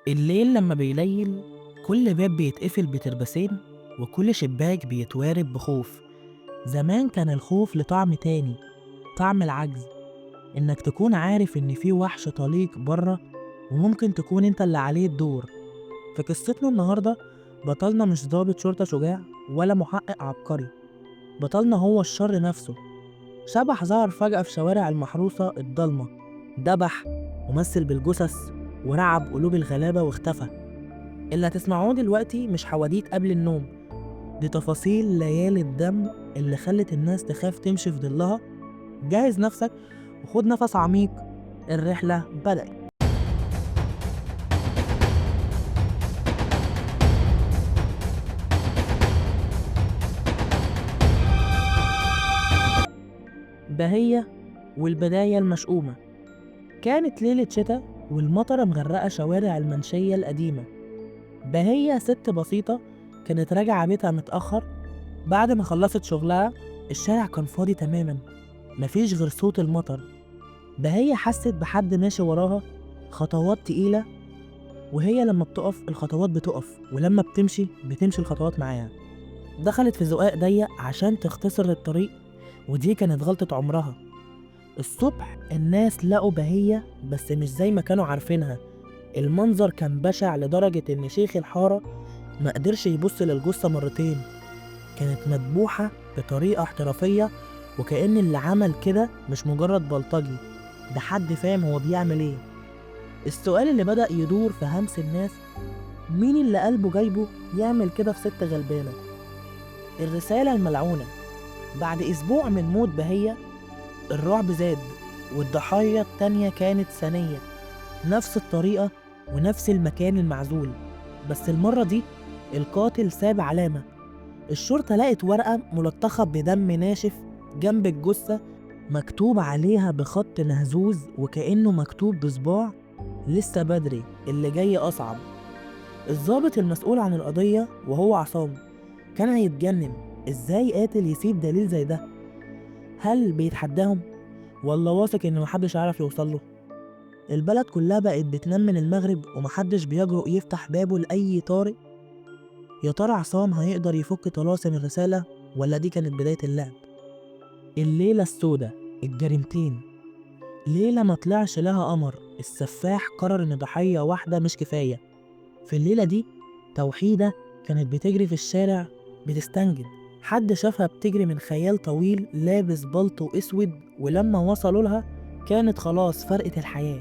الليل لما بيليل كل باب بيتقفل بتربسين وكل شباك بيتوارب بخوف. زمان كان الخوف لطعم تاني، طعم العجز، إنك تكون عارف إن في وحش طليق بره وممكن تكون إنت اللي عليه الدور. في قصتنا النهاردة بطلنا مش ضابط شرطة شجاع ولا محقق عبقري، بطلنا هو الشر نفسه. شبح ظهر فجأة في شوارع المحروسة الضلمة، دبح ومثل بالجثث ورعب قلوب الغلابة واختفى. اللي هتسمعوه دلوقتي مش حواديت قبل النوم، دي تفاصيل ليالي الدم اللي خلت الناس تخاف تمشي في ضلها. جهز نفسك وخد نفس عميق، الرحلة بدأت. بهية والبداية المشؤومة. كانت ليلة شتاء والمطرة مغرقة شوارع المنشية القديمة. بهية ست بسيطة كانت راجعة بيتها متأخر بعد ما خلصت شغلها. الشارع كان فاضي تماما، مفيش غير صوت المطر. بهية حست بحد ماشي وراها، خطوات تقيلة، وهي لما بتقف الخطوات بتقف، ولما بتمشي بتمشي الخطوات معاها. دخلت في زقاق ضيق عشان تختصر الطريق، ودي كانت غلطة عمرها. الصبح الناس لقوا بهية بس مش زي ما كانوا عارفينها. المنظر كان بشع لدرجة إن شيخ الحارة ما قدرش يبص للجثة مرتين. كانت مذبوحة بطريقة احترافية، وكأن اللي عمل كده مش مجرد بلطجي، ده حد فاهم هو بيعمل ايه. السؤال اللي بدأ يدور في همس الناس، مين اللي قلبه جايبه يعمل كده في ست غلبانة؟ الرسالة الملعونة. بعد أسبوع من موت بهية الرعب زاد، والضحايا التانية كانت ثانية، نفس الطريقة ونفس المكان المعزول، بس المرة دي القاتل ساب علامة. الشرطة لقت ورقة ملطخة بدم ناشف جنب الجثة، مكتوب عليها بخط مهزوز وكأنه مكتوب بصباع: لسه بدري، اللي جاي أصعب. الضابط المسؤول عن القضية وهو عصام كان هيتجنن، ازاي قاتل يسيب دليل زي ده؟ هل بيتحداهم ولا واثق ان محدش عارف يوصله؟ البلد كلها بقت بتنام من المغرب ومحدش بيجرؤ يفتح بابه لأي طارئ. يا ترى عصام هيقدر يفك طلاسم الرسالة ولا دي كانت بداية اللعب؟ الليلة السوداء، الجريمتين. ليلة ما طلعش لها قمر، السفاح قرر ان ضحية واحدة مش كفاية. في الليلة دي توحيدة كانت بتجري في الشارع بتستنجد، حد شافها بتجري من خيال طويل لابس بلطو اسود، ولما وصلوا لها كانت خلاص فرقت الحياة.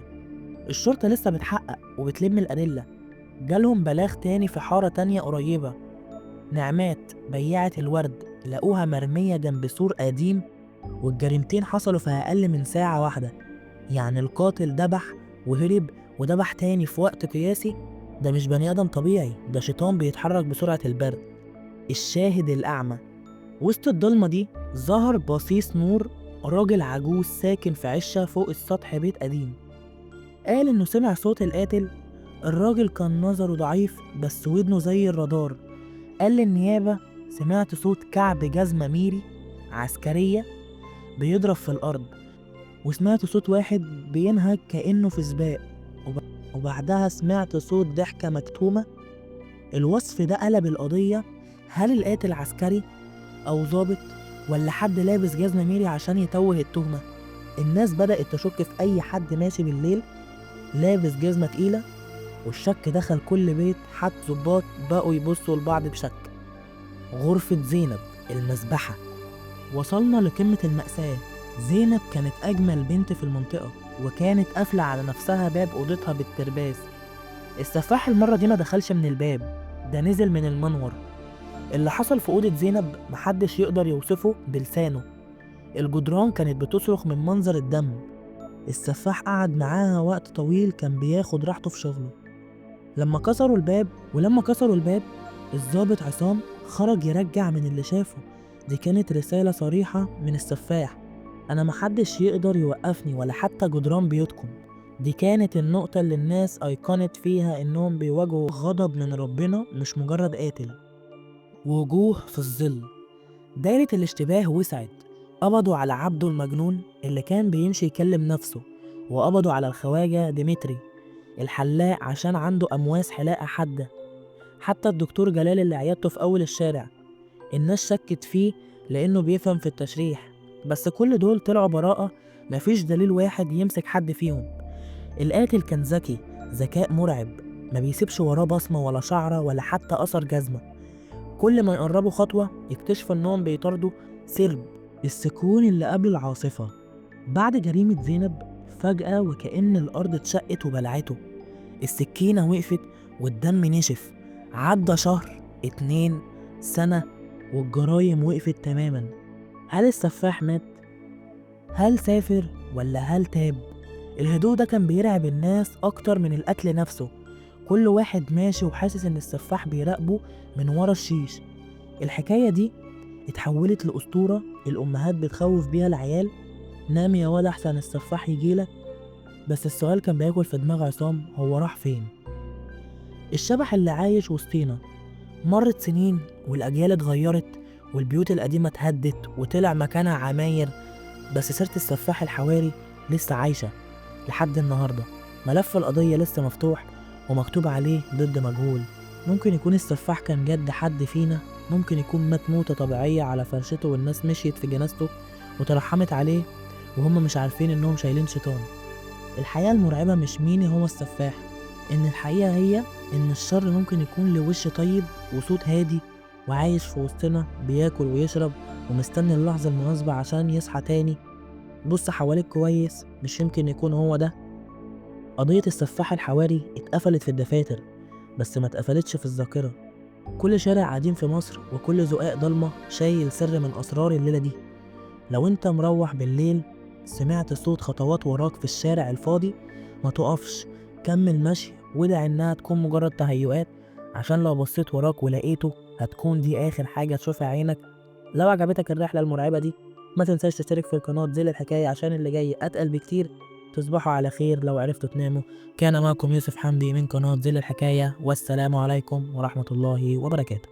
الشرطة لسه بتحقق وبتلم الأدلة. جالهم بلاغ تاني في حارة تانية قريبة، نعمات بياعة الورد لقوها مرمية جنب سور قديم، والجريمتين حصلوا في أقل من ساعة واحدة. يعني القاتل دبح وهرب ودبح تاني في وقت قياسي. ده مش بني آدم طبيعي، ده شيطان بيتحرك بسرعة البرق. الشاهد الأعمى. وسط الضلمة دي ظهر بصيص نور، راجل عجوز ساكن في عشة فوق السطح بيت قديم. قال إنه سمع صوت القاتل. الراجل كان نظره ضعيف بس ودنه زي الرادار. قال للنيابة: سمعت صوت كعب جزمة ميري عسكرية بيضرب في الأرض، وسمعت صوت واحد بينهج كأنه في سباق، وبعدها سمعت صوت ضحكة مكتومة. الوصف ده قلب القضية. هل القاتل عسكري أو ضابط ولا حد لابس جزمة ميري عشان يتوه التهمة؟ الناس بدأت تشك في أي حد ماشي بالليل لابس جزمة تقيلة، والشك دخل كل بيت، حتى ضباط بقوا يبصوا لبعض بشك. غرفة زينب، المذبحة. وصلنا لقمة المأساة. زينب كانت أجمل بنت في المنطقة، وكانت قافلة على نفسها باب أوضتها بالترباس. السفاح المرة دي ما دخلش من الباب، ده نزل من المنور. اللي حصل في أوضة زينب محدش يقدر يوصفه بلسانه. الجدران كانت بتصرخ من منظر الدم. السفاح قعد معاها وقت طويل، كان بياخد راحته في شغله. ولما كسروا الباب الضابط عصام خرج يرجع من اللي شافه. دي كانت رسالة صريحة من السفاح: أنا محدش يقدر يوقفني ولا حتى جدران بيوتكم. دي كانت النقطة اللي الناس أيقنت فيها إنهم بيواجهوا غضب من ربنا، مش مجرد قاتل. وجوه في الظل. دايرة الاشتباه وسعت. قبضوا على عبده المجنون اللي كان بيمشي يكلم نفسه، وقبضوا على الخواجة ديمتري الحلاق عشان عنده أمواس حلاقة حادة، حتى الدكتور جلال اللي عيادته في أول الشارع الناس شكت فيه لأنه بيفهم في التشريح. بس كل دول طلعوا براءة، مفيش دليل واحد يمسك حد فيهم. القاتل كان ذكي ذكاء مرعب، ما بيسيبش وراه بصمة ولا شعرة ولا حتى أثر جزمة. كل ما يقربوا خطوة يكتشفوا إنهم بيطاردوا سرب. السكون اللي قبل العاصفة. بعد جريمة زينب فجأة وكأن الأرض اتشقت وبلعته، السكينة وقفت والدم نشف. عدى شهر، 2، سنة، والجرايم وقفت تماما. هل السفاح مات؟ هل سافر؟ ولا هل تاب؟ الهدوء ده كان بيرعب الناس أكتر من القتل نفسه. كل واحد ماشي وحاسس إن السفاح بيراقبه من ورا الشيش. الحكاية دي اتحولت لأسطورة الأمهات بتخوف بيها العيال، نام يا واد أحسن السفاح يجيلك. بس السؤال كان بياكل في دماغ عصام، هو راح فين؟ الشبح اللي عايش وسطينا. مرت سنين والأجيال اتغيرت والبيوت القديمة اتهدت وطلع مكانها عماير، بس سيرة السفاح الحواري لسه عايشة لحد النهاردة. ملف القضية لسه مفتوح ومكتوب عليه ضد مجهول. ممكن يكون السفاح كان جد حد فينا، ممكن يكون مات موتة طبيعية على فرشته والناس مشيت في جنازته وترحمت عليه وهم مش عارفين انهم شايلين شيطان. الحقيقة المرعبة مش مين هو السفاح، ان الحقيقة هي ان الشر ممكن يكون لوش طيب وصوت هادي وعايش في وسطنا، بياكل ويشرب ومستني اللحظة المناسبة عشان يصحى تاني. بص حواليك كويس، مش يمكن يكون هو ده. قضية السفاح الحواري اتقفلت في الدفاتر بس ما اتقفلتش في الذاكرة. كل شارع قديم في مصر وكل زقاق ضلمة شايل سر من أسرار الليلة دي. لو انت مروح بالليل سمعت صوت خطوات وراك في الشارع الفاضي، ما تقفش، كمل مشي وادعي انها تكون مجرد تهيؤات، عشان لو بصيت وراك ولقيته هتكون دي آخر حاجة تشوفها عينك. لو عجبتك الرحلة المرعبة دي ما تنساش تشترك في القناة ذيل الحكاية عشان اللي جاي أتقل بكتير. تصبحوا على خير لو عرفتوا تناموا. كان معكم يوسف حمدي من قناة ذيل الحكاية، والسلام عليكم ورحمة الله وبركاته.